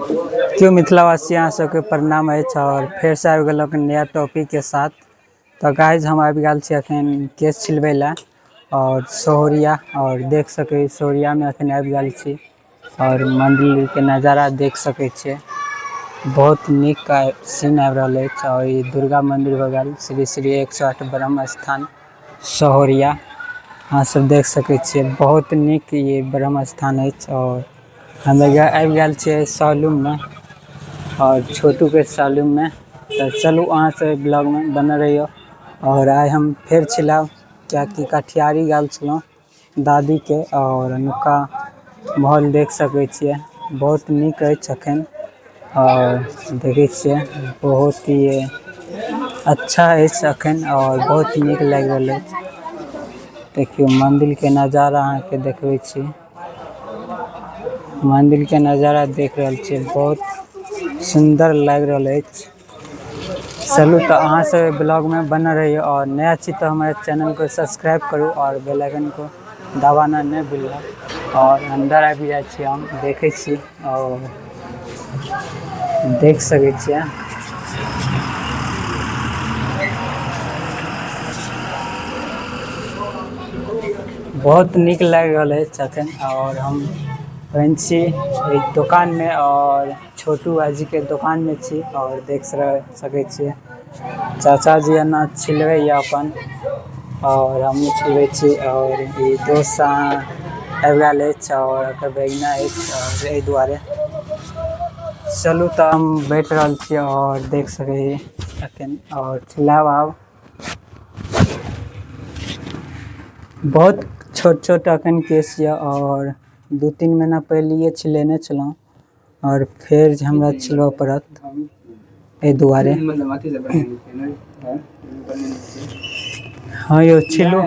क्यों मिथिलावासी अहाँ सबके प्रणाम अछि और फेर से आबि गेलक नया टॉपिक के साथ। तऽ गाइज हम आबि गेल छी अखन केश छिलबै लए और सोहरिया, और देख सकै सोहरिया में अखन आबि गेल छी और मंदिर के नजारा देख सकै छियै। बहुत नीक सीन आबि रहल अछि। और ई दुर्गा मंदिर भऽ गेल श्री श्री 108 ब्रह्म स्थान सोहरिया, अहाँ सब देख सकै छियै। बहुत नीक ई ब्रह्म स्थान अछि। और हम आबि गेल छियै सैलून में और छोटू के सैलून में। तऽ चलू अहाँ सब ब्लॉग में बनल रहियौ। और आइ हम फेर छिलाब, कियाकि कटिहारी गेल छलहुँ दादी के और अनुका माहौल देख सकै छियै, बहुत नीक अछि अखन। और देखै छियै बहुत ही अच्छा अछि अखन और बहुत नीक लागि रहल अछि। देखियौ मंदिर के नजारा अहाँके देखबै छी, मंदिर के नजारा देख रहल छियै, बहुत सुन्दर लागि रहल अछि। चलू तऽ अहाँ सब ब्लॉग में बनल रहियौ। और नया छी तऽ हमारे चैनल को सब्सक्राइब करू और बेल आइकन को दबाना नहीं भूलना। और अंदर आबि जाइ छी हम, देखै छी और देख सकै छियै। बहुत नीक लागि रहल अछि अखन। और हम अखन छी एक दोकान में और छोटू भाईजी के दोकान में छी और देख सकै छियै चाचा जी एना छिलबै अपन और हमहूँ छिलबै छी। और ई दोस्त आबि गेल अछि और एकर भगिना अछि और एहि दुआरे चलू तऽ हम बैठ रहल छी और देख सकै छी अखन। और छिलाब आब बहुत छोट छोट अखन केस यऽ और 2-3 महीना पहले छिलेने छलहुँ और फेर हमरा छिलबऽ पड़त एहि दुआरे। हाँ यौ छिलू,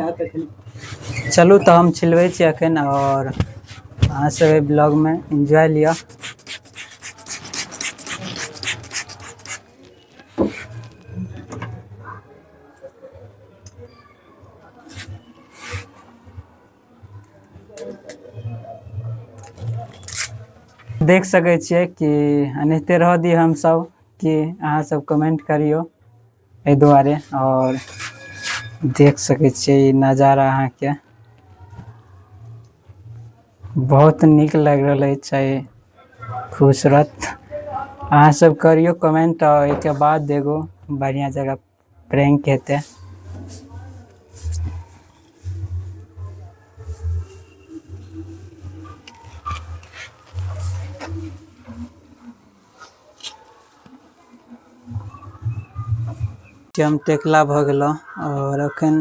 चलू तऽ हम छिलबै छी अखन और अहाँ सब एहि ब्लॉग में एंजॉय लिअ। देख सकै छियै कि एनाहिते रहऽ दियौ हम सब कि अहाँ सब कमेंट करियौ एहि दुआरे। और देख सकै छियै ई नजारा अहाँके बहुत नीक लागि रहल अछि, खूबसूरत। अहाँ सब करियौ कमेंट और एहिके बाद एगो बढ़िया जगह प्रैंक हेतै। हम टेकला भऽ गेलहुँ और अखन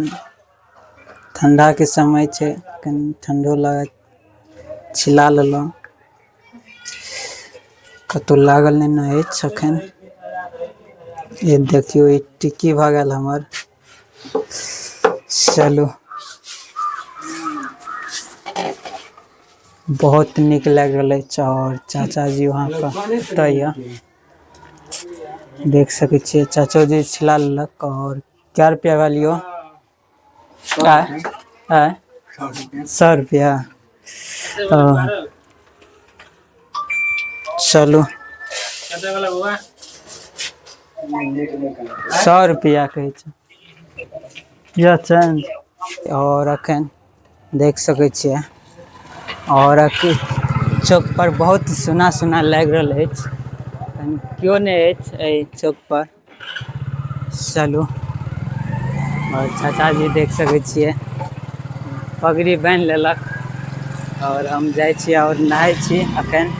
ठंडा के समय छै, कनि ठंडो लागत, छिला लेलहुँ, कतौ लागल नहि ने अछि अखन। ये देखियौ ई टिक्की भऽ गेल हमर। चलू बहुत नीक लागि रहल अछि। और चाचा जी वहाँ पर ओतऽ यऽ, देख सकै छियै चाचो जी छिला लेलक। और क्या रुपया भेल यौ? आय 100 रुपया। चलू 100 रुपया कहै छै यह चेंज। और अखन देख सकै छियै और चौक पर बहुत सुना सुना लागि रहल अछि, केओ नहि अछि एहि चौक पर। चलू और चाचा जी देख सकै छियै पगड़ी बान्हि लेलक और हम जाइ छी और नहाय छी अखन।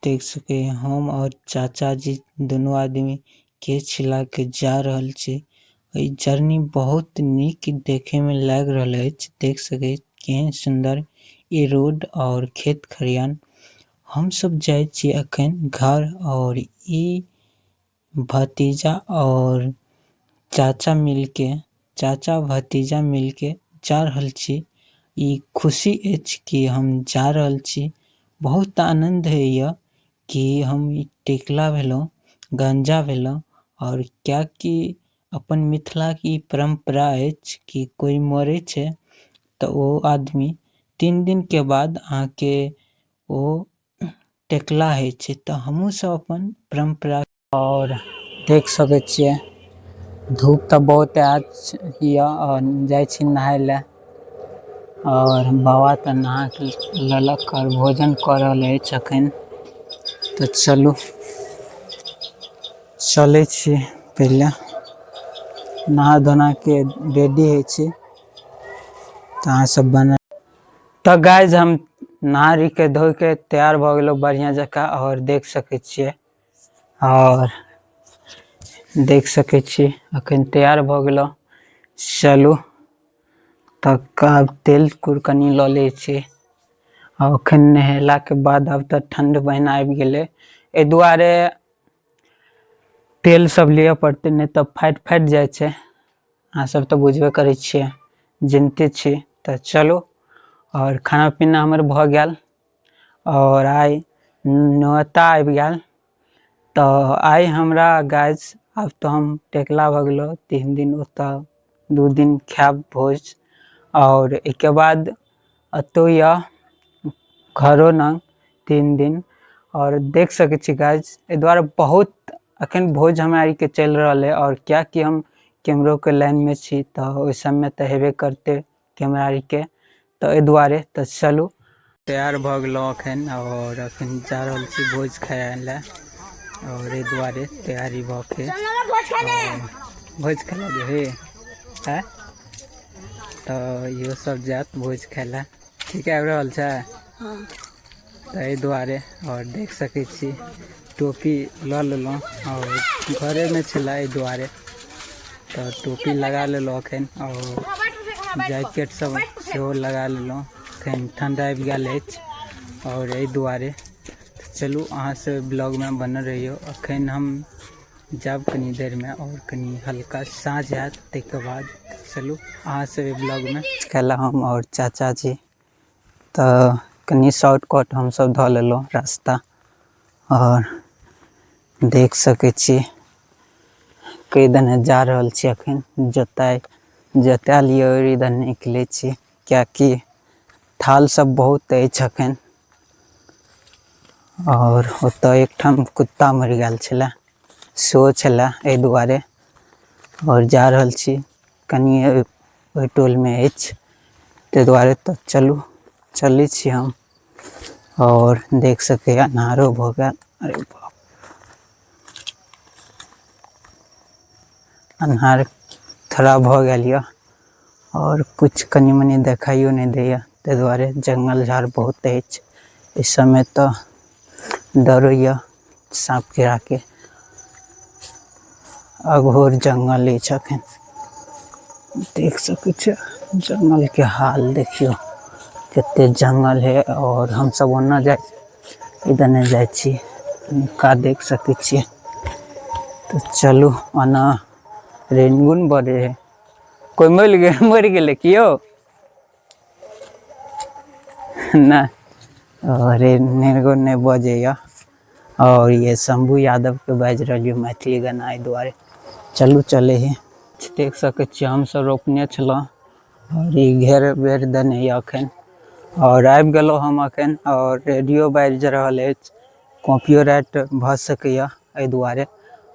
देख सके हम और चाचा जी दोनों आदमी केश छिला के जा रहल छी। ई जर्नी बहुत नीक देखे में लाग रहल अछि। देख सके केहन सुंदर ई रोड और खेत खलियान। हम सब जाय छी अखन घर और ई भतीजा और चाचा मिलके, चाचा भतीजा मिलके जा रहल छी। ई खुशी अछि कि हम जा रहल छी। बहुत आनंद होइया कि हम टेकला भेलहुँ, गंजा भेलहुँ। और क्या कि अपन मिथिला की परंपरा अछि कि कोई मरे छै तो ओ आदमी 3 दिन के बाद आके ओ टेकला होइ छै तऽ हमहूँ सब अपन परम्परा। आओर देख सकै छियै धूप तऽ बहुत आयल यऽ आओर जाइ छी नहाय लए। आओर बाबा तऽ नहा लेलक आओर भोजन कऽ रहल अछि अखन। तऽ चलू चलै छी, पहिले नहा धोना के रेडी होइ छी तऽ अहाँ सब बना। तऽ गाइज हम नहा के धो के तैयार भऽ गेलहुँ बढ़िआँ जकाँ। आओर देख सकै छियै, आओर देख सकै छी अखन तैयार भऽ गेलहुँ। चलू तऽ आब तेल कुर कनि लऽ लै छी। आ अखन नहेलाके बाद आब तऽ ठण्ड महीना आबि गेलै, एहि दुआरे तेल सब लिअ पड़तै, नहि तऽ फाटि फाटि जाइ छै। अहाँ सब तऽ बुझबे करै छियै, जिनते छी। तऽ चलू आओर खाना पीना हमर भऽ गेल। आओर आइ न्योता आबि गेल, तऽ आइ हमरा गाइज आब तऽ हम टेकला भऽ गेलहुँ। 3 दिन ओतऽ 2 दिन खायब भोज, आओर एहिके बाद एतौ यऽ घरो नग 3 दिन। आओर देख सकै छी गाइज, एहि दुआरे बहुत अखन भोज हमरा आरके चलि रहल है। आओर किएकि हम कैमरोके लाइनमे छी तऽ ओहि सबमे तऽ हेबे करतै कैमरा आरके, तऽ एहि दुआरे। तऽ चलू तैयार भऽ गेलहुँ अखन, आओर अखन जा रहल छी भोज खाय लए। आओर एहि दुआरे तैयारी भऽ के भोज खाय लए जेबै। आँय तऽ इहो सब जायत भोज खाय लए। ठीक आबि रहल छै तऽ एहि दुआरे। आओर देख सकै छी टोपी लऽ लेलहुँ, आओर घरेमे छलै एहि दुआरे तऽ टोपी लगा लेलहुँ अखन। आओर जैकेट सब सेहो लगा लेलहुँ, अखन ठण्ड आबि गेल अछि आओर एहि दुआरे। चलू अहाँ सब ब्लॉगमे बनल रहियौ। अखन हम जायब कनी देरमे, आओर कनी हल्का साँझ हैत ताहिके बाद। चलू अहाँ सब ब्लॉगमे खेला हम आओर चाचा जी तऽ कनी शॉर्टकट हमसब धऽ लेलहुँ रास्ता। आओर देख सकै छी कई दने जा रहल छी अखन, जतय जतय लिअ ओहि दने निकलै छी, किएकि थाल सब बहुत अछि अखन। आओर ओतऽ एकठाम कुत्ता मरि गेल छलै सेहो छलै, एहि दुआरे। आओर जा रहल छी कनि ओहि टोलमे अछि ताहि दुआरे। तऽ चलू चलै छी हम। आओर देख सकैए अन्हारो भऽ गेल, अरे बाप अन्हार थोड़ा भऽ गेल यऽ। आओर किछु कनि मनि देखाइयो नहि दैए, ताहि दुआरे जङ्गल झाड़ बहुत अछि एहि सबमे, तऽ डरो यऽ साँप कीड़ाके। अघोर जङ्गल अछि अखन, देख सकै छियै जङ्गलके हाल देखियौ कते जङ्गल है। आओर हमसब ओना जाइ इधर जाइ छी, का देख सकै छियै। तऽ चलू ओना रेनगुन बजै है, कोइ मरि गेल, मरि गेलै कि यौ? नहि, अरे नेरगुन नहि बजैए। और ये शंभू यादव के बाजि रहल यऽ मैथिली गाना, एहि दुआरे चलू चलै ही। देख सकै छियै हमसब रोपने छलहुँ, आओर ई घेर बेर देने यऽ अखन। आओर आबि गेलहुँ हम अखन, आओर रेडियो बाजि रहल अछि, कॉपीराइट भऽ सकैए एहि दुआरे।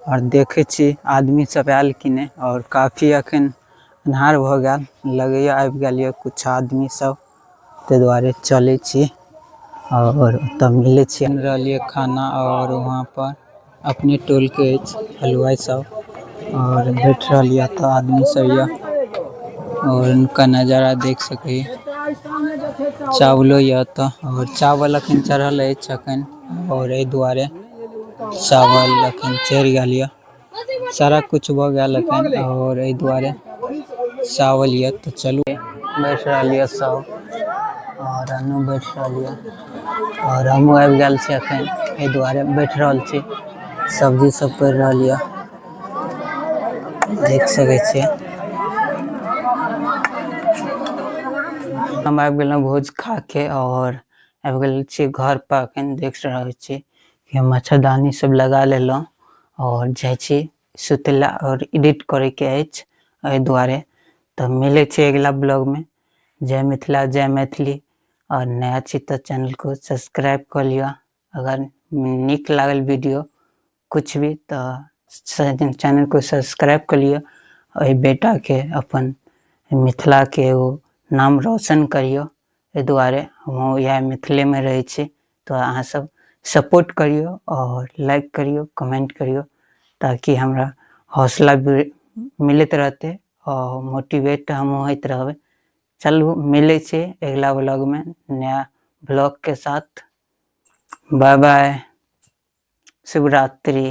आओर देखै छी आदमी सब आयल कि नहि। आओर काफी अखन अन्हार भऽ गेल, लगैए आबि गेल यऽ किछु आदमी सब, ताहि दुआरे चलै छी आओर ओतऽ मिलै छी। बनि रहल यऽ खाना, आओर वहाँ पर अपने टोलके अछि हलुआइ सब, आओर बैठ रहल यऽ तऽ आदमी सब यऽ। आओर हुनका नजारा देख सकै, चावलो यऽ तऽ, आओर चावल अखन चढ़ल अछि अखन। आओर एहि दुआरे चावल अखन चढ़ि गेल यऽ, सारा कुछ भऽ गेल अखन। आओर एहि दुआरे चावल यऽ। तऽ चलू बैठ रहल यऽ सब, आओर अनु बैठ रहल यऽ, आओर हमहूँ आबि गेल छी अखन, एहि दुआरे बैठ रहल छी। सब्जी सब पड़ि रहल यऽ, देख सकै छियै। हम आबि गेलहुँ भोज खाके आओर आबि गेल छी घर पर। अखन देख रहल छी कि हम मच्छरदानी सब लगा लेलहुँ और जाइ छी सुतला और एडिट करैके अछि, एहि दुआरे। तऽ मिलै छै अगिला ब्लॉगमे। जय मिथिला, जय मैथिली। और नया छी तऽ चैनल को सब्सक्राइब कऽ लिअ। अगर नीक लागल वीडियो कुछ भी तऽ चैनल को सब्सक्राइब कऽ लिअ। एहि बेटाके अपन मिथिलाके एगो नाम रोशन करियौ। एहि दुआरे हमहूँ इएह मिथिलेमे रहै छी, तऽ अहाँ सब सपोर्ट करियौ आओर लाइक करियौ, कमेंट करियौ, ताकि हमरा हौसला मिलैत रहतै आओर मोटिवेट हमहूँ होइत रहबै। चलू मिलै छी अगिला ब्लॉगमे नया ब्लॉगके साथ। बाय बाय, शुभरात्रि।